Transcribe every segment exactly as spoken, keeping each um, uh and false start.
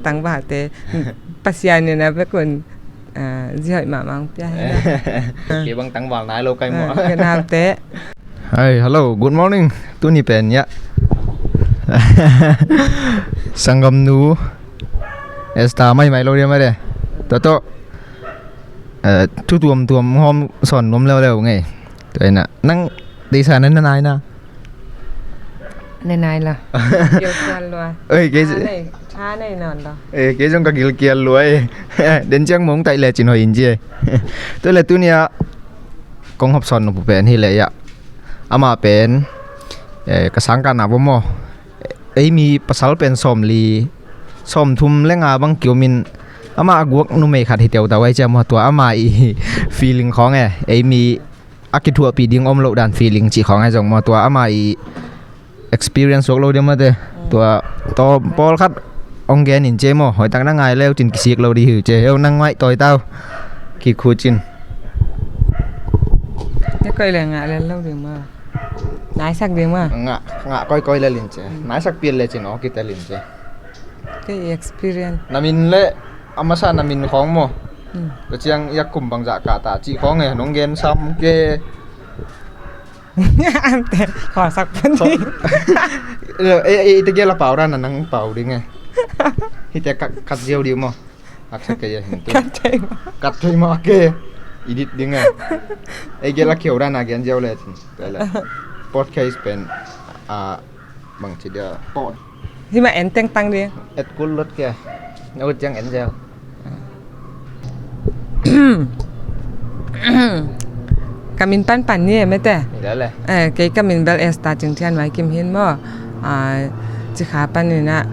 Tangvalte Pasian in a bek un, ah, zi hoih mahmah hong pia hi na. Kei bang tangval nai lo kai maw. Ah, kei naute. Hai, hello, good morning. Tuni pen ya, sanggamnu Esther mai mai lo dia mare. Toto, eh, thu tuamtuam hong hawm sawn nuam leuleu ngei. Tua hi na, nang deisa na na nai na. Na nai lo. Kei kial lua. Oi, kei tha nei, tha nei nawn lo. Eh, kei zong ka gilkial lua e. Den ciang mong taih lecin hoih in ci e. Tua le tuni a kong hawm sawn nop uh pen hi le ya, amah pen, eh, ka sangkahna va maw, ei mi pasal pen sawmli, sawmthum le nga bang ki-om in, amah a guak numei khat hi teutau ai cia maw, tua amah i feeling khawng e, ei mi a kithuahpih ding om loh dan feeling cih khawng ai zong maw, tua amah i experience suak lo dia mate. Tua, tua pawlkhat hong gen in cia maw, hoihtak na ngai leu cin kisik lo di hi cia, heu nang ngaih tawi tau. Kikhu cin. Kei koih le ngah le lo ding maw. Naisak ding maw. Ngah, ngah koikoi le lin cia. Naisak pial le cin aw kitel in cia. Kei experience. Na min le a masa na min khawng maw. Hmm. Tua ciang i a kum bangzah kah ta cih khawng e, nong gen sam ke. Ante, khuasak pan ding. E, e, ite gel a pau dan a nang pau ding e. Hite kat, kat ziau ding maw. Haksa kei a hin tu. Kat thei maw. Kat thei maw ke. Edit ding e. E gel a kiau dan a gen ziau le cin. Tua le. Podcast pen, a, bangci dia. Pod. Hih mah en tengtang ding. Et kul lot kia. Na ut ciang en zel. Ka min panpan ni e mete. Dah le. Eh, kei ka min bel Esther Cing Thian Mai Kim hin maw. Ah, Cikha pan in a,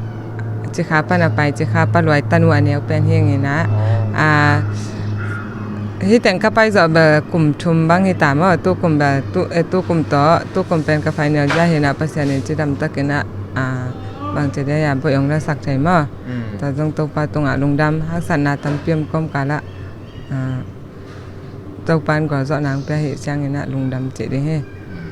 Cikha pan a pai, Cikha pa luai tanu a neu pen hing in a. Oh. Ah, hih teng ka pai zawh bel kum thum bang hi ta maw. Tu kum bel, tu, eh, tu kum tawh, tu kum pen ka final zia hi in a, Pasian in cidam tak in a, ah, bangci dia ya boih hong lasak thei maw. Mm. Tua zong Topa tungah lungdam, haksatna tampi om kawmkal ah, ah, Topa in gualzawhna hong pia hi ciangin ah lungdam cih ding hi. Mm.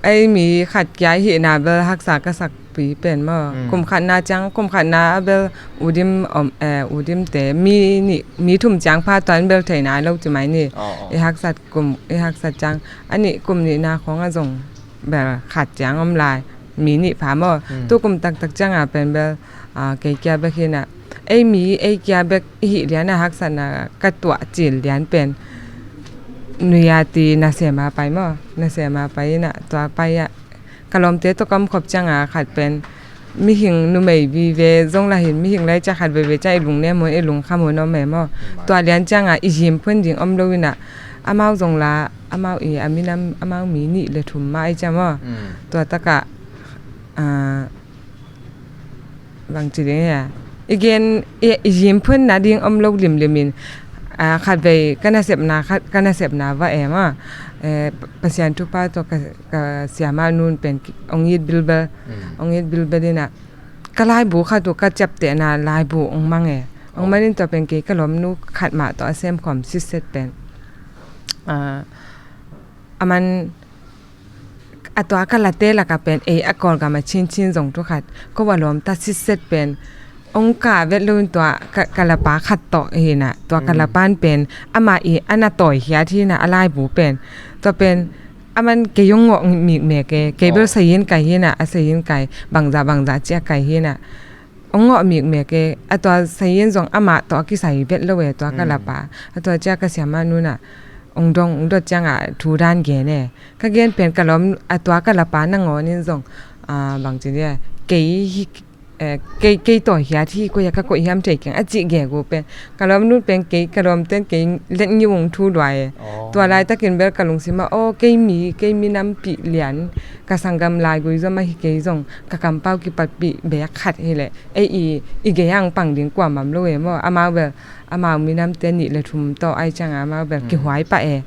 Ei mi khat kia i hihna bel haksa ka sakpi pen maw. Mm. Kum khatna ciang, kum khatna a bel udim om, eh, udimte mi nih, mi thum ciang pha tuan bel thei nai lo ci mai ni. Oh, oh. I haksat kum, i haksat ciang. A nih kum nihna khawng ah zong bel khat ciang om lai, mi nih pha maw. Mm. Tu kum taktak ciang a pen bel, ah, kei kia bek hi in a. Ei mi, ei kia bek i hih lian a haksatna ka tuah cil lian pen. Nuya ti nasem a pai maw, nasem a pai in a, tua pai ah. Ka lawmte tawh ka om khop ciang a khat pen. Mihing numei vive zong lah hin mihing lai ciah khat veve ciah i lungnem hun, i lungkham hun om e maw. Tua lian ciang a i zimphun ding om lo in a. Amau zong la, amau i a minam, amau mi nih le thum mah ai ciah maw. Mm. Tua tak ah, ah, bangci ding hia. I gen, i, i zimphun nading om lo limlim in, ah, khatvei ka nasepna, khat, ka nasepna va em a. Eh, Pasian thupha tawh ka, ka siamah nun pen ki, ong it bilbel, mm, ong it bilbel in a. Ka laibu khat uh ka ciaptehna laibu ong mang e. Ong mang in tua pen kei ka lawmnu khat mah tawh a semkhawm sitset pen. Ah, a man a tua ka late laka pen ei a Kawlgam a cincin zong thu khat ko va lawm ta sitset pen ong ka vet lo in tua ka, ka lapa khat tawh hi in a tua ka, mm, lapa in pen amah i a na tawi hiat hi in a a laibu pen tua pen a man kei ong ngawh mikmek e kei bel, oh, sayin kai hi in a a sayin kai bangza bangza cia kai hi in a ong ngawh mikmek e, a tua sayin zong amah tawh a kisai vet lo e, tua ka, mm, lapa. A tua cia ka siamah nun a ong dong, ong dot ciang a thu dan gen e. Ka gen pen ka lawm, a tua ka lapa nangawn in zong, ah, bangci dia, kei hi, eh, kei, kei tawi hiat hi, koi a ka koih hiam thei keng, a cih gegu pen. Ka lawmnu pen kei, ka lawmten kei let ngiu ung thu lua e. Oh. Tua laitakin bel ka lungsim ah, aw, kei mi, kei mi nampih lian, ka sanggam laigui zom ahi kei zong, ka kampau kipatpih beek khat hileh, ei i, i gei ang pang ding kuamam lo e maw, amau bel, amau minamte nih le thum tawh ai ciang amau bel, mm, kihuai pah e.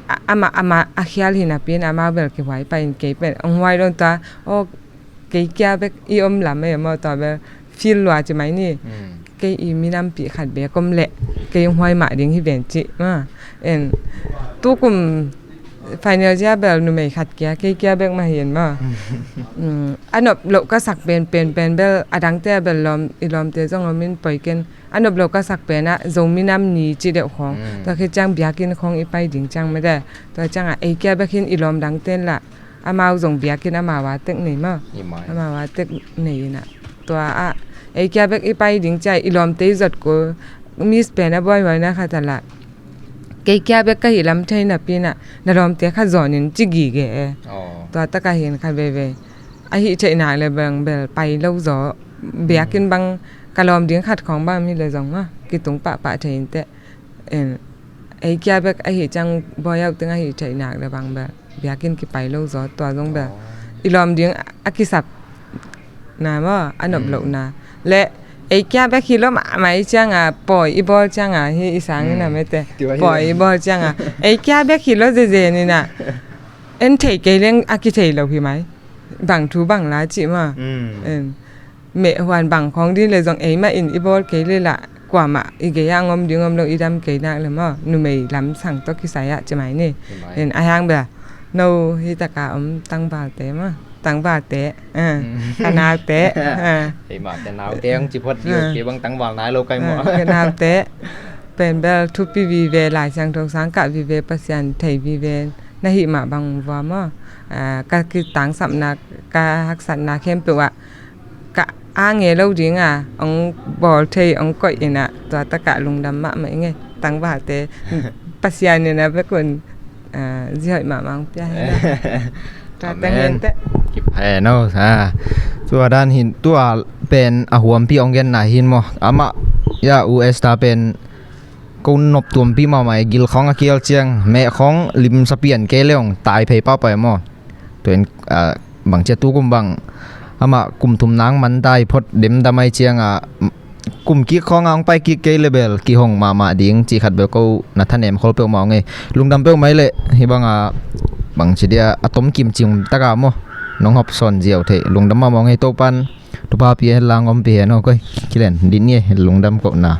A, amah, amah, a khial hi napi in amau bel kihuai pah in kei pen, ang huai lo tua, aw, kei kia bek i om lam e maw tua bel feel lua ci mai ni. Mm. Kei i minampih khat bek om leh kei hong huai mah ding hi ven cih. Ma, en, tukum Final zia bel numei khat kia, kei kia bek mah hi in maw. Mm, a nop loh ka sak pen pen pen bel a dangte a bel lawm, i lawmte zong om in poi ken. A nop loh ka sak pen ah Zomi Nam Ni ci deuh khawng. Mm. Tua khit ciang biakinn khawng i pai ding ciang mede. Tua ciangah ei kia bek hin i lawm dangte in lah amau zong biakinn amau a tek nei maw. Hi mai. Amau a tek nei in ah. Tua ah ei kia bek i pai ding ciang i lawmte i zot ko, Miss pen a buaihuaina khat a lah, kei kia bek ka hih lam thei napi in ah na lawmte khat zawnin ci gige e. Aw. Tua takah hin khat veivei a hih theih nak le bang bel pai lo zaw. Biakinn bang ka lawm ding khat khawng bang om hi le zong maw, kitung pahpah thei in teh. En, ei kia bek a hih ciang bawi auh teng a hih theih nak le bang bel biakinn kipai lo zaw, tua zong bel. Aw. I lawm ding a kisap na maw, a nop loh na. Le ei kia bek hi lo mahmah i ciang a, pawi i bawl ciang a, hi i sang in a mete. Tua hi. Pawi i bawl ciang a ei kia bek hi lo zezen in ah, en thei kei leng a kithei lo hi mai. Bang thu bang la cih maw. Mm. En, meh huan bang khawng ding le zong ei mah in i bawl kei le lah kuamah i gei ah ngom ding om lo, i dam kei nak le maw, numei lam sang tawh kisai ah ci mai ni. Ci mai. En, a hiang bia no hi taka om tangvalte maw. Tangvalte, ah, mm, ka naute, ah. Ei mah ka naute ang ci phot ding, ah, kei bang tangval nai lo kai maw. Ah, ka naute pen bel thupi vive, Lai Siangtho sang kah vive, Pasian thei vive na hih mah bang vua maw. Ah, ka kitangsapna, ka haksatna khempeuh ah ka a nge lo ding a, ong bawl thei, ong koih in ah, tua takah lungdam mahmah i ngei. Tangvalte, Pasian in a bek un, ah, zihoih mahmah ong pia hen. Tua teng hen teh. Kip hen o, ha. Tua dan hin, tua pen a huampi ong genna hin maw. Amah, ya, U S ta pen ko nop tuampi mahmah e, gil khawng a kial ciang, meh khawng limsa pian kei le ong tai phei pahpah e maw. Tua in, ah, bang cia tu kum bang, amah kum thum nang man tai phot dem dam ai ciang a, kum kik khawng a ong pai kik kei le bel kihong mahmah ding ci khat bel ko na thanem khol peuhmah ong ei. Lungdam peuhmah i le, hi bang a, bang ci dia a tom kim cing taka maw. Nong hop sawn ziau thei, lungdam mahmah ong ei. Topan Topa pia hen lang om pia hen o koi. Kilen din nge lungdam kohna.